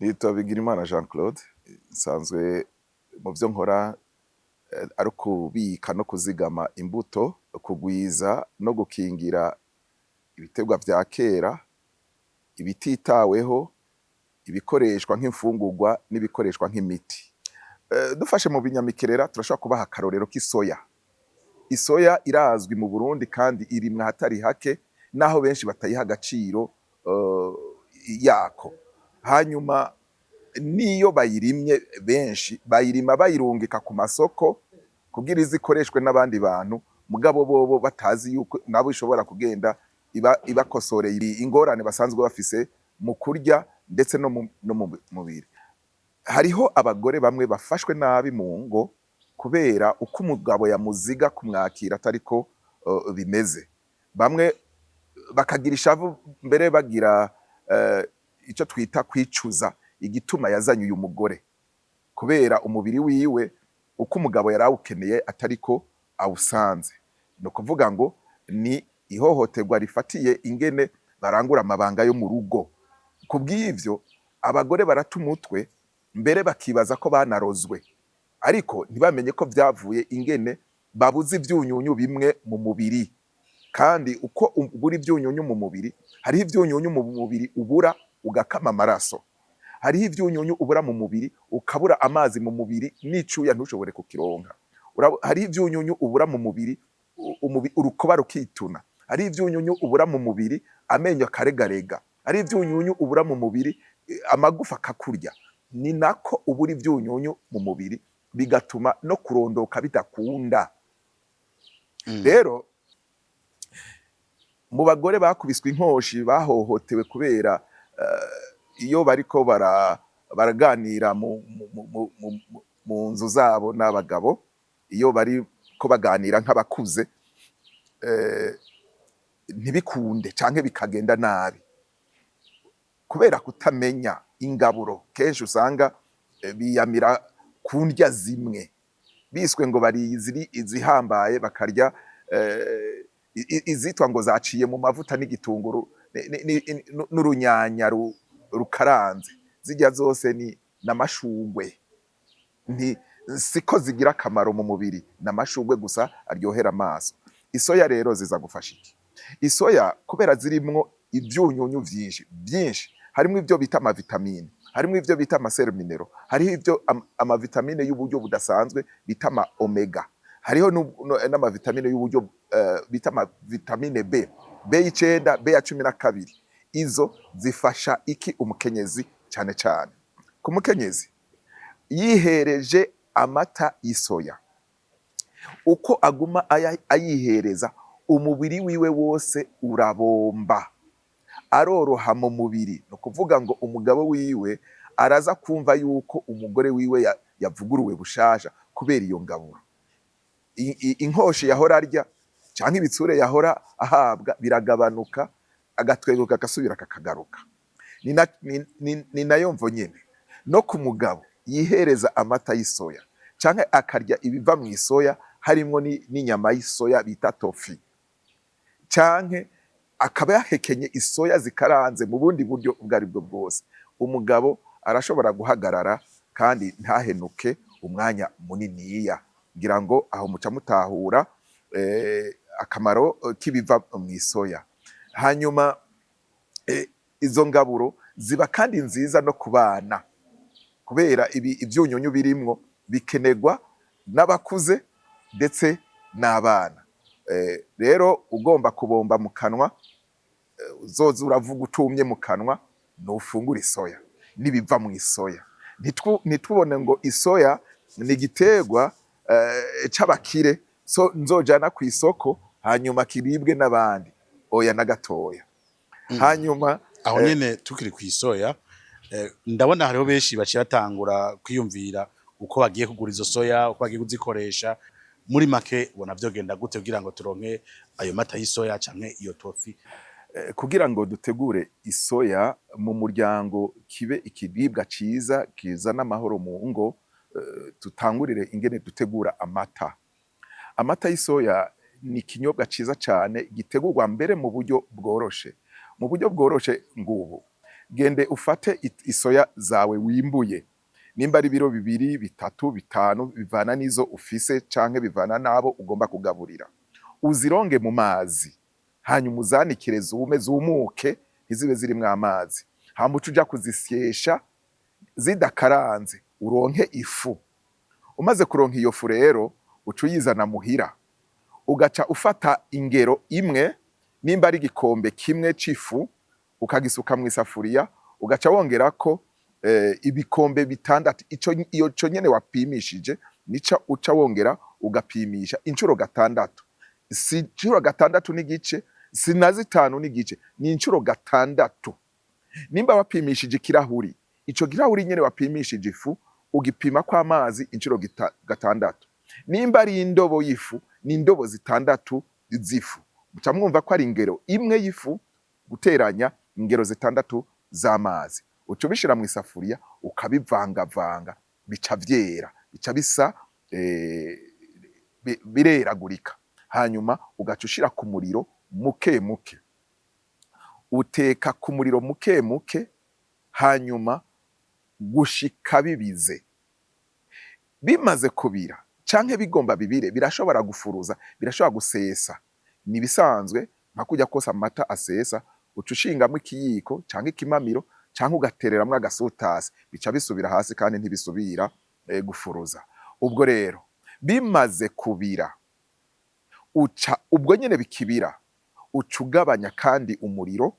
Nitwa Bigirimana Jean Claude, nsanzwe mu byo nkora ari ukubika no kuzigama imbuto, kugwiza no gukingira ibiterwa vya kera, ibititaweho, ibikoreshwa nk'imfungurwa n'ibikoreshwa nk'imiti. Dufashe mu binyamikerera, turashobora kubaha akarorero k'isoya. Isoya irazwi mu Burundi kandi irimwa ahatari hake, naho benshi batayiha agaciro yako. Hanyuma niyo bayirimye, benshi bayirima bayirungika ku masoko kugira ize ikoreshwe n'abandi bantu, mugabo bobo batazi yuko nabo ishobora kugenda ibakosoreye ingorane basanzwe bafise mu kurya ndetse no mu mubiri. Hariho abagore bamwe bafashwe nabi mu ngo kubera uko umugabo yamuziga kumwakira atariko bimeze. Bamwe bakagira ishavu, mbere bagira ico twita kwicuza igituma yazanye uyu mugore, kubera umubiri wiwe uko umugabo yari awukeneye atariko awusanze. Ni ukuvuga ngo ni ihohoterwa rifatiye ingene barangura amabanga yo mu rugo. Kubw'ivyo abagore barata umutwe, mbere bakibaza ko banarozwe, ariko ntibamenye ko vyavuye ingene babuze ivyunyunyu bimwe mu mubiri. Kandi uko ubura ivyunyunyu mu mubiri, hariho ivyunyunyu mu mubiri ubura ugakama amaraso, hariho ivyunyunyu ubura mu mubiri ukabura amazi mu mubiri n'icuya ntushobore kukironka. Hariho ivyunyunyu ubura mu mubiri urukoba rukituna, hariho ivyunyunyu ubura mu mubiri amenyo akaregarega, hariho ivyunyunyu ubura mu mubiri amagufa akakurya. Ni nako ubura ivyunyunyu mu mubiri bigatuma no kurondoka bidakunda. Rero mu bagore bakubiswe inkoshi, bahohotewe kubera iyo bariko baraganira mu nzu zabo n'abagabo, iyo bariko baganira nk'abakuze, ntibikunde canke bikagenda nabi kubera kutamenya ingaburo. Kenshi usanga biyamira ku ndya zimwe biswe ngo bari iziri izihambaye, bakarya izitwa ngo zaciye mu mavuta n'igitunguru n'urunyanya rukaranze. Zirya zose ni n'amashugwe, nti siko zigira akamaro mu mubiri, n'amashugwe gusa aryohera amaso. Isoya rero ziza gufasha iki? Isoya kubera zirimwo ivyunyunyu vyinshi vyinshi, harimwo ivyo bita amavitamine, harimwo ivyo bita ama sels minéraux, hariho ivyo amavitamine y'uburyo budasanzwe bita ama oméga, hariho n'amavitamine y'uburyo bita amavitamine B, B9, B ya 12. Izo zifasha iki umukenyezi? Cane cane ku mukenyezi yihereje amata y'isoya, uko aguma ayihereza, umubiri wiwe wose urabomba, aroroha mu mubiri. Ni ukuvuga ngo umugabo wiwe araza kumva yuko umugore wiwe yavuguruwe bushasha kubera iyo ngaburo. Inkoshi yahora arya canke ibitsure yahora ahabwa biragabanuka, agatwego kagasubira kakagaruka. Ni nayo mvo nyene no ku mugabo yihereza amata y'isoya canke akarya ibiva mu isoya, harimwo n'inyama y'isoya bita tofu, canke akaba yahekenye isoya zikaranze mu bundi buryo ubwo ari bwo bwose, umugabo arashobora guhagarara kandi ntahenuke umwanya muniniya. Ngira ngo aho muca mutahura akamaro k'ibiva mu isoya. Hanyuma izo ngaburo ziba kandi nziza no ku bana, kubera ibi ivyunyunyu birimwo bikenerwa n'abakuze ndetse n'abana. Rero ugomba kubomba mu kanwa, uzoza uravuga utumye mu kanwa, nufungura isoya n'ibiva mu isoya. Ntitubone ngo isoya ni igiterwa c'abakire, so nzojana ku isoko hanyuma kiribwe n'abandi. Oya, na gatoya. Hanyuma Aho nyene tukiri kw'isoya, ndabona hariho benshi baciye batangura kwiyumvira uko bagiye kugura izo soya, uko bagiye kuzikoresha. Muri make ubona vyogenda gute kugira ngo turonke ayo mata y'isoya canke iyo tofu? Kugira ngo dutegure isoya mu muryango kibe ikiribwa ciza kizana amahoro mu ngo, tutangurire ingene dutegura amata. Amata y'isoya ni ikinyobwa ciza cane gitegurwa mbere mu buryo bworoshe. Mu buryo bworoshe ngubu Gende ufate isoya zawe wimbuye, nimba ari ibiro 2, 3, 5, bivana n'izo ufise canke bivana n'abo ugomba kugaburira, uzironge mu mazi, hanyuma uzanikire zume, zumuke, ntizibe zirimwo amazi. Hama uce uja kuzisyesha zidakaranze, uronke ifu. Umaze kuronka iyo fu rero, uca uyizana muhira, ugaca ufata ingero imwe, nimba ari igikombe kimwe c'ifu, ukagisuka mw'isafuriya, ugaca wongerako ibikombe 6. Ico iyo co nyene wapimishije nico uca wongera ugapimisha incuro 6. Si incuro 6 n'igice, si na 5 n'igice, ni incuro 6. Nimba wapimishije ikirahuri, ico kirahuri nyene wapimishije ifu ugipima ko amazi incuro 6. Nimba ari indobo y'ifu, ni indobo 6 z'ifu. Muca mwumva ko ari ingero imwe y'ifu guteranya ingero 6 z'amazi. Uca ubishira mw'isafuriya, ukabivangavanga, bica vyera, bica bisa bireragurika. Hanyuma ugaca ushira ku muriro muke muke, uteka ku muriro muke muke, hanyuma gushika bibize. Bimaze kubira canke bigomba bibire, birashobora gufuruza, birashobora gusesa, ni ibisanzwe nka kurya kose amata asesa. Uca ushingamwo ikiyiko canke ikimamiro canke ugatereramwo agasutasi, bica bisubira hasi kandi ntibisubira gufuruza. Ubwo rero bimaze kubira, uca ubwo nyene bikibira uca ugabanya kandi umuriro,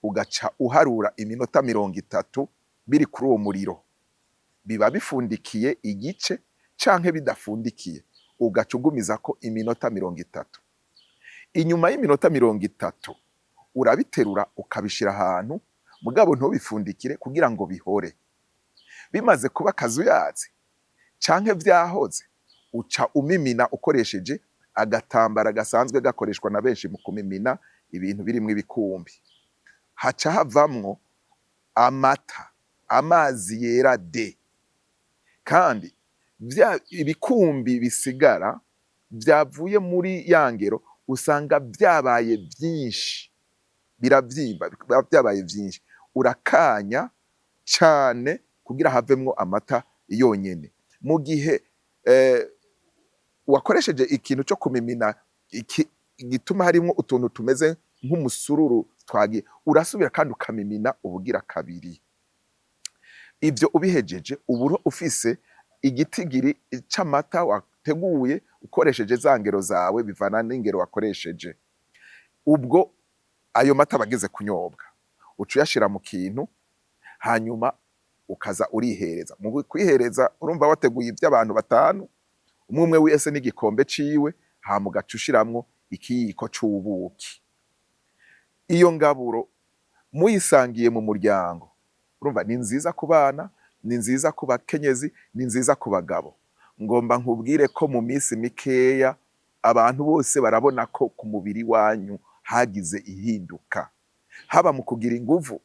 ugaca uharura iminota 30 biri kuri uwo muriro, biba bifundikiye igice canke bidafundikiye, ugaca ugumizako iminota 30. Inyuma y'iminota 30 urabiterura, ukabishira ahantu, mugabo ntubifundikire kugira ngo bihore. Bimaze kuba akazuyazi canke vyahoze, uca umimina ukoresheje agatambara gasanzwe gakoreshwa na benshi mu kumimina ibintu birimwo ibikumbi. Haca havamwo amata, amazi yera de. Kandi vya ibikumbi bisigara vyavuye muri ya ngero usanga vyabaye vyinshi, biravyimba, biba vyabaye vyinshi. Urakanya cane kugira havemwo amata yonyene. Mu gihe wakoresheje ikintu co kumimina iki, gituma harimwo utuntu tumeze nk'umusururu twagiye, urasubira kandi ukamimina ubugira kabiri. Ivyo ubihejeje, uburo ufise igitigiri c'amata wateguye ukoresheje za ngero zawe, bivana n'ingero wakoresheje. Ubwo ayo mata aba ageze kunyobwa, uca uyashira mu kintu, hanyuma ukaza urihereza. Mu kwihereza, urumva wateguye ivy'abantu batanu, umwe umwe wese n'igikombe ciwe, hama ugaca ushiramwo ikiyiko c'ubuki. Iyo ngaburo muyisangiye mu muryango, urumva ni nziza ku bana, ni nziza ku bakenyezi, ni nziza ku bagabo. Ngomba nkubwire ko mu minsi mikeya abantu bose barabona ko ku mubiri wanyu hagize ihinduka, haba mu kugira inguvu,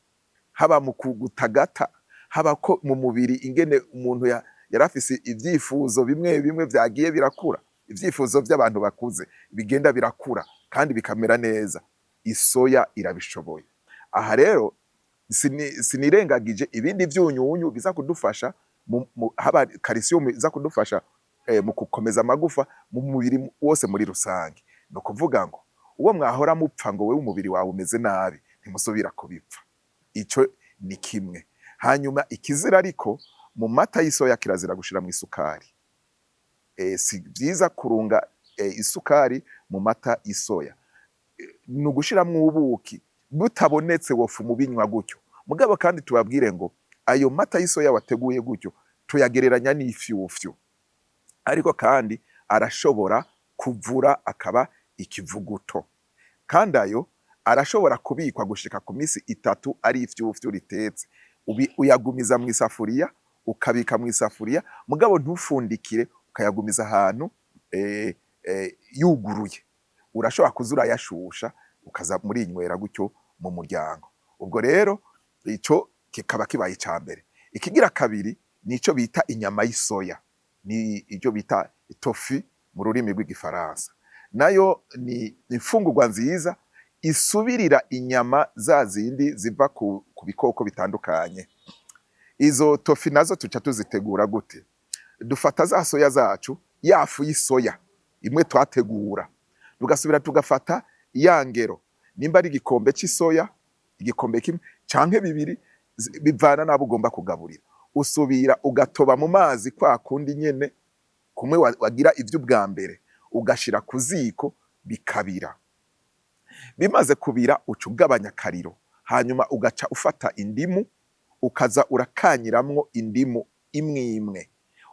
haba mu kugutagata, haba ko mu mubiri ingene umuntu yari afise ivyifuzo bimwe bimwe vyagiye birakura, ivyifuzo vy'abantu bakuze bigenda birakura kandi bikamera neza. Isoya irabishoboye. Aha rero sinirengagije ibindi vyunyunyu biza kudufasha haba calcium iza kudufasha mu gukomeza amagufa mu mubiri wose muri rusange. Ni ukuvuga ngo uwo mwahora mupfa ngo wewe umubiri wawe umeze nabi, ntimusubira kubipfa. Ico ni kimwe. Hanyuma ikizira ariko mu mata y'isoya, kirazira gushiramwo isukari. Si vyiza kurunga isukari mu mata y'isoya. Ni ugushiramwo ubuki, butabonetse wofuma ubinywa gutyo. Mugabo kandi tubabwire ngo ayo mata y'isoya wateguye gutyo tuyagereranya n'ifyufyu, ariko kandi arashobora kuvura akaba ikivuguto, kandi ayo arashobora kubikwa gushika ku misi 3 ari ifyufyu ritetse. Uyagumiza mw'isafuriya, ukabika mw'isafuriya, mugabo ntufundikire, ukayagumiza ahantu yuguruye. Urashobora kuza urayashusha, ukaza murinywera gutyo mu muryango. Ubwo rero ico kikaba kibaye ica mbere. Ikigira kabiri nico bita inyama y'isoya, ni ivyo bita tofu mu rurimi rw'igifaransa. Nayo ni imfungurwa nziza. Isubirira inyama za zindi ziva ku bikoko bitandukanye. Izo tofu nazo tuca tuzitegura gute? Dufata za soya zacu, ya fu y'isoya imwe twategura, tugasubira tugafata ya ngero, nimba ari igikombe c'isoya, igikombe kimwe canke bibiri, bivana n'abo ugomba kugaburira. Usubira ugatoba mu mazi kwa kundi nyene kumwe wagira ivy'ubwa mbere, ugashira ku ziko bikabira. Bimaze kubira, uca ugabanya akariro, hanyuma ugaca ufata indimu, ukaza urakanyiramwo indimu imwe imwe.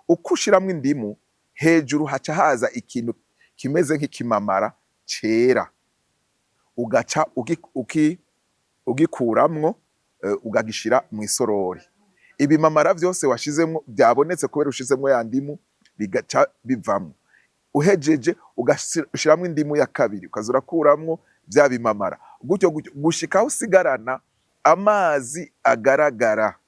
Uko ushiramwo indimu, hejuru haca haza ikintu kimeze nk'ikimamara cera, ugaca ugikuramwo, ukagishira mw'isorori. Ibimamara vyose washizemwo vyabonetse kubera ushizemwo ya ndimu, bigaca bivamwo. Uhejeje, ugashiramwo indimu ya kabiri, ukaza urakuramwo vya bimamara gutyo gutyo, gushika aho usigarana amazi agaragara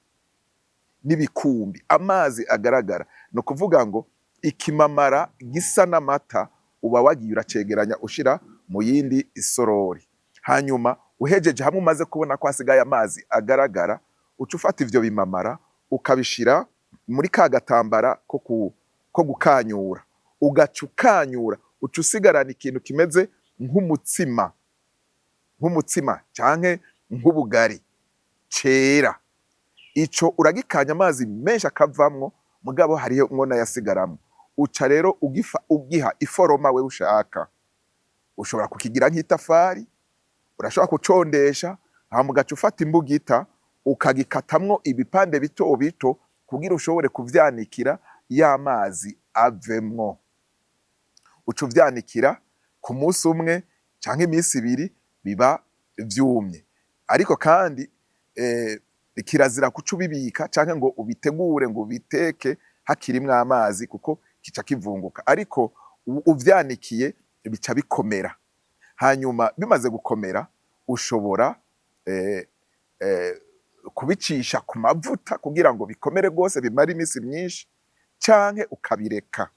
n'ibikumbi. Amazi agaragara ni ukuvuga ngo ikimamara gisa n'amata uba wagiye uracegeranya ushira mu yindi isorori. Hanyuma uhejeje, hamwe umaze kubona ko hasigaye amazi agaragara, uca ufata ivyo bimamara ukabishira muri ka gatambara ko gukanyura, ugaca ukanyura, uca usigarana ikintu kimeze nk'umutsima canke nk'ubugari cera. Ico uragikanya, amazi menshi akavamwo, mugabo hariho mwo n'ayasigaramwo. Uca rero ugiha iforoma we ushaka. Ushobora kukigira nk'itafari, urashobora kucondesha, hama ugaca ufata imbugita ukagikatamwo ibipande bito bito kugira ushobore kuvyanikira ya mazi avemwo. Uca uvyanikira ku munsi umwe canke iminsi 2, biba vyumye. Ariko kandi kirazira kuca ubibika canke ngo ubitegure ngo ubiteke hakirimwo amazi, kuko kica kivunguka. Ariko uvyanikiye bica bikomera. Hanyuma bimaze gukomera, ushobora kubicisha ku mavuta kugira ngo bikomere gose, bimare iminsi myinshi, canke ukabireka.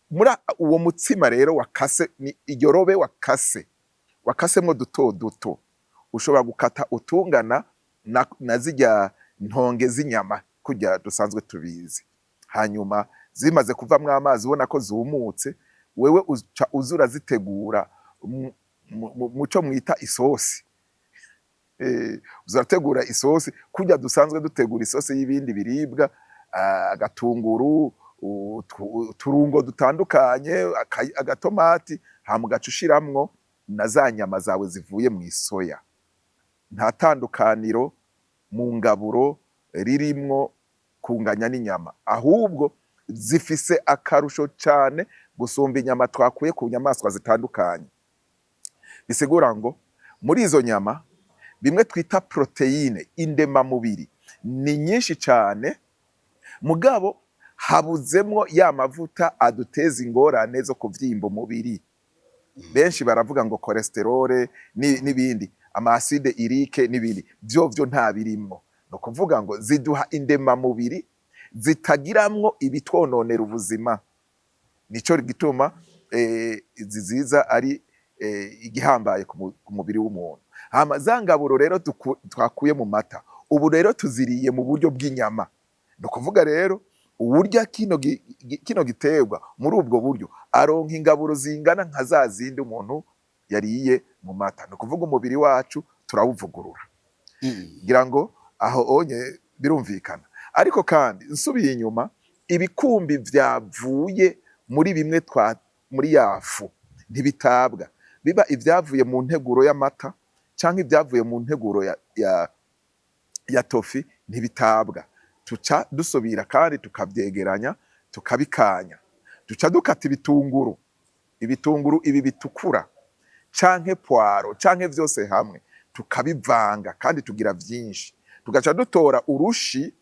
Muri uwo mutsima rero wakase, ni iryo robe wakase, wakasemwo duto duto, ushobora gukata utungana na zirya ntonge z'inyama kurya dusanzwe tubizi. Hanyuma zimaze kuvamwo amazi, ubona ko zumutse, wewe uca uza urazitegura muco mwita isosi. Uza urategura isosi kurya dusanzwe dutegura isosi y'ibindi biribwa: agatunguru, uturungo dutandukanye, agatomati, hama ugaca ushiramwo na za nyama zawe zivuye mw'isoya. Nta tandukaniro mu ngaburo ririmwo kunganya n'inyama, ahubwo zifise akarusho cane gusumba inyama twakuye ku nyamaswa zitandukanye. Bisigura ngo muri izo nyama bimwe twita protéines, indemamubiri, ni nyinshi cane, mugabo habuzemwo ya mavuta aduteza ingorane zo kuvyimba umubiri. Benshi baravuga ngo cholestérol n'ibindi, ama acide urique n'ibindi, vyo nta birimwo. Ni ukuvuga ngo ziduha indemamubiri zitagiramwo ibitwononera ubuzima. Nico gituma izi ziza ari igihambaye ku mubiri w'umuntu. Hama za ngaburo rero twakuye mu mata, ubu rero tuziriye mu buryo bw'inyama. Ni ukuvuga rero uwurya kino giterwa muri ubwo buryo aronka ingaburo zingana nka za zindi umuntu yariye mu mata. Ni ukuvuga umubiri wacu turawuvugurura. Ngira ngo aho onye birumvikana. Ariko kandi nsubiye inyuma, ibikumbi vyavuye muri bimwe twa muri yafu ntibitabwa, biba ivyavuye mu nteguro y'amata canke ibyavuye mu nteguro ya tofu, ntibitabwa. Tuca dusubira kandi tukavyegeranya, tukabikanya. Duca dukata ibitunguru, ibitunguru ibi bitukura canke poireau canke vyose hamwe, tukabivanga kandi tugira vyinshi. Tugaca dutora urushi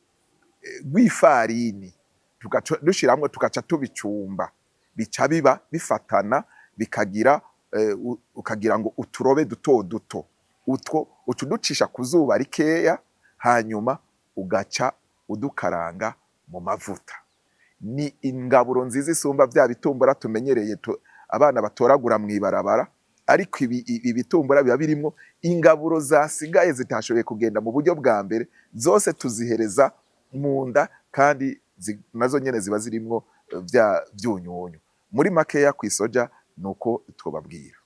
rw'ifarini, tugaca dushiramwo, tugaca tubicumba, bica biba bifatana, bikagira ukagira ngo uturobe duto duto. Utwo uca uducisha ku zuba rikeya, hanyuma ugaca udukaranga mu mavuta. Ni ingaburo nziza isumba vya bitumbura tumenyereye abana batoragura mw'ibarabara. Ariko ibitumbura biba birimwo ingaburo zasigaye zitashoboye kugenda mu buryo bwa mbere, zose tuzihereza mu nda, kandi nazo nyene ziba zirimwo vya vyunyunyu. Muri makeya, kw'isoja nuko twobabwira.